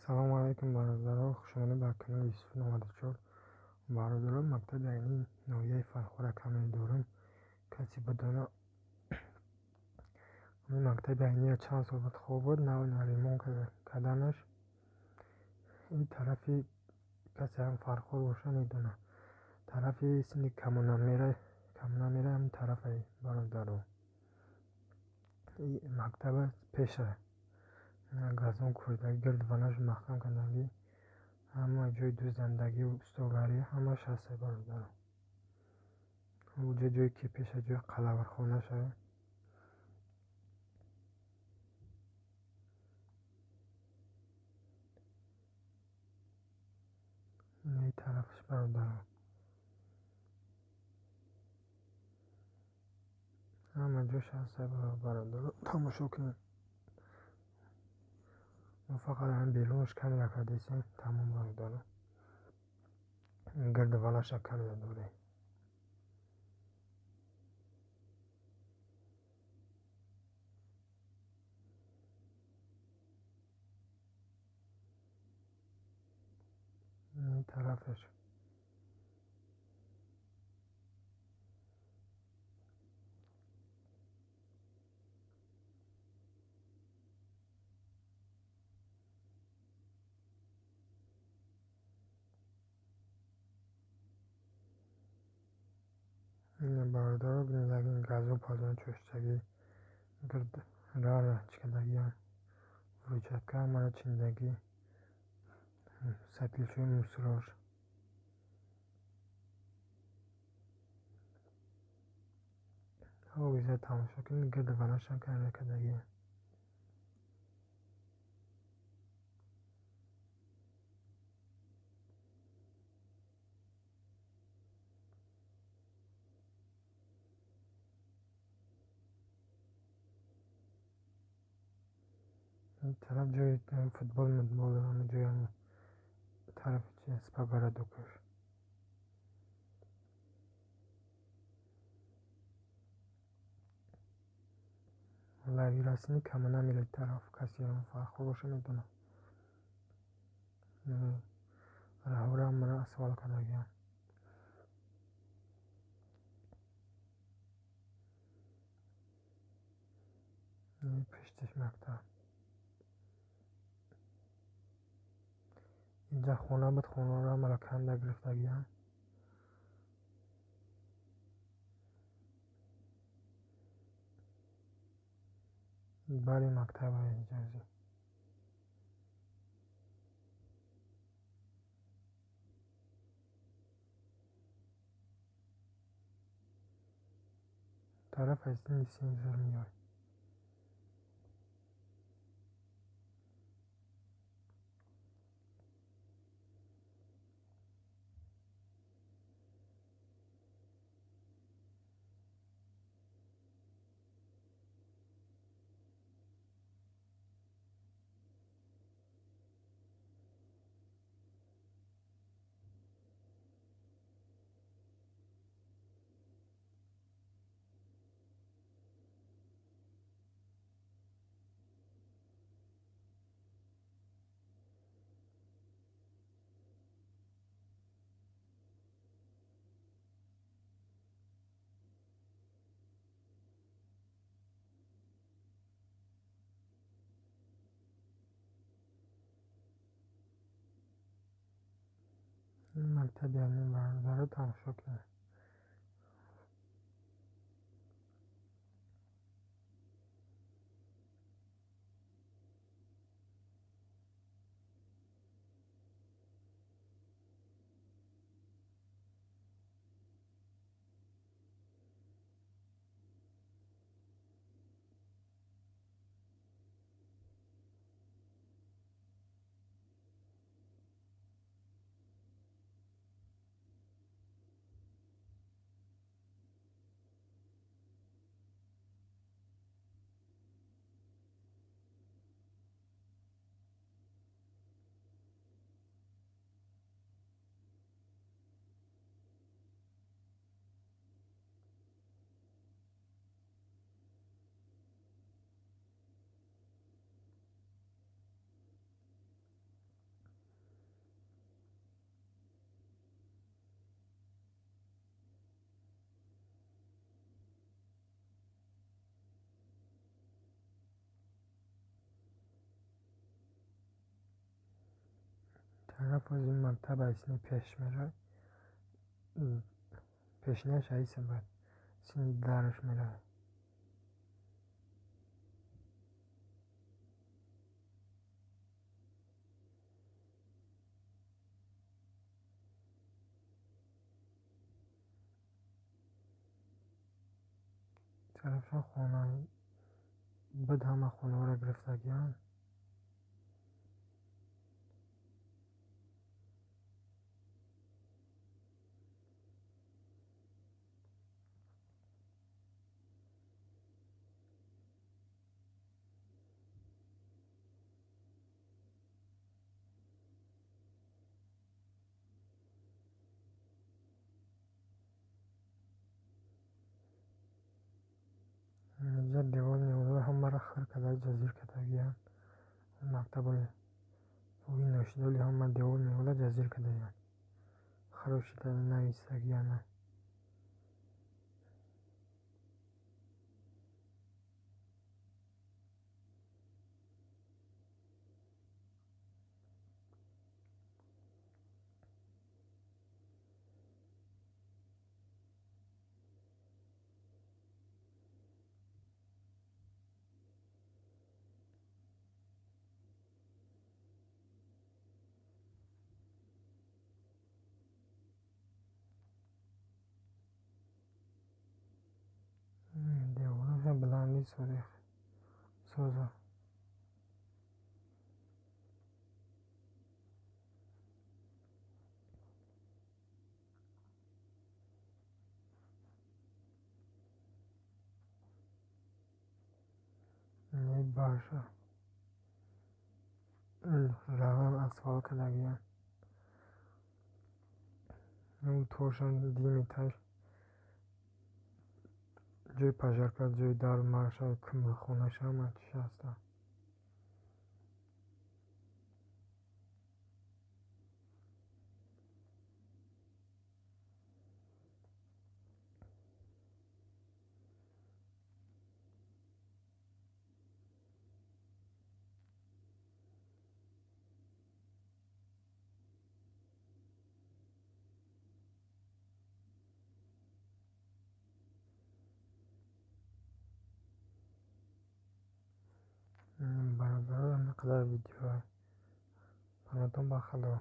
Салому алайкум, бародаро, хушомадед ба канали Юсуф 94. Бародаро, мактаби айнии ноҳияи Фархора каме дорум. Касе бидона, ҳамин мактаби айниро чанд сол буд хоб буд, нав ремонт карданаш. Ин тарафи касе ҳам Фархор боша, медонад. Тарафи сини Камона мера, Камона мера, ҳамин тарафе, бародаро. Мактаба пеша газон кӯридаги, гирд ванаш маҳкам кардагӣ, ҳама ҷои дӯзандагӣ, устогарӣ ҳамаш ҳаста, бародаро. Уҷа ҷое ки пеша ҷои қалавархонаша. Ин тарафаш, бародаро. Ҳама ҷош ҳаста, бародаро, тамошо кунед. Мо фақат ҳамин берунаш камера кардесем, тамом, бародаро. Гирди ванаша камера дорем. Ин тарафаш. Бародаро, бинед, газо пазон чӯштагӣ, гирд рара чикардагиам, рӯйчатка ҳамаро чиндагӣ, сатилчаи мусрош. Ҳогиза тамошо кунед, гирди ванашам камера кардагиам. Ин тараф ҷои футбол мутбол, ҳама ҷои ҳама тарафи чи спагородокаш. Лавирасини Камона мера тараф, касе Фархор боша, медонад. Раҳора ҳамаро асфалт кардагиам. Пуштиш мактаб. Инҷа хона буд, хонаро ҳамаро канда гирифтагиам. Бари мактаба иҷозӣ. Тараф аз синни сензор меояд. Ин мактаби айнӣ, бародаро, тамошо кунед. Тараф ози мактаб айсини пеш меравад. Пешинаш айса бад сини дараш меравад. Тарафа хона буд, ҳама хонаҳоро гирифтагианд. Инҷа девор меоло ҳамаро хир карда ҷазир кардагианд. Мактаболи ои ношидоли ҳама девор меола ҷазир кардагианд. Харошида нависагианд. Деворашон баландӣ соза. Баша раван асфалт кардагианд. Торшон диметаш ҷои пожарка, ҷои дар марша, кумрхонаша ҳама чиз ҳастанд. Бародаро, ҳамин қадар видео. Паноҳтон ба Худо.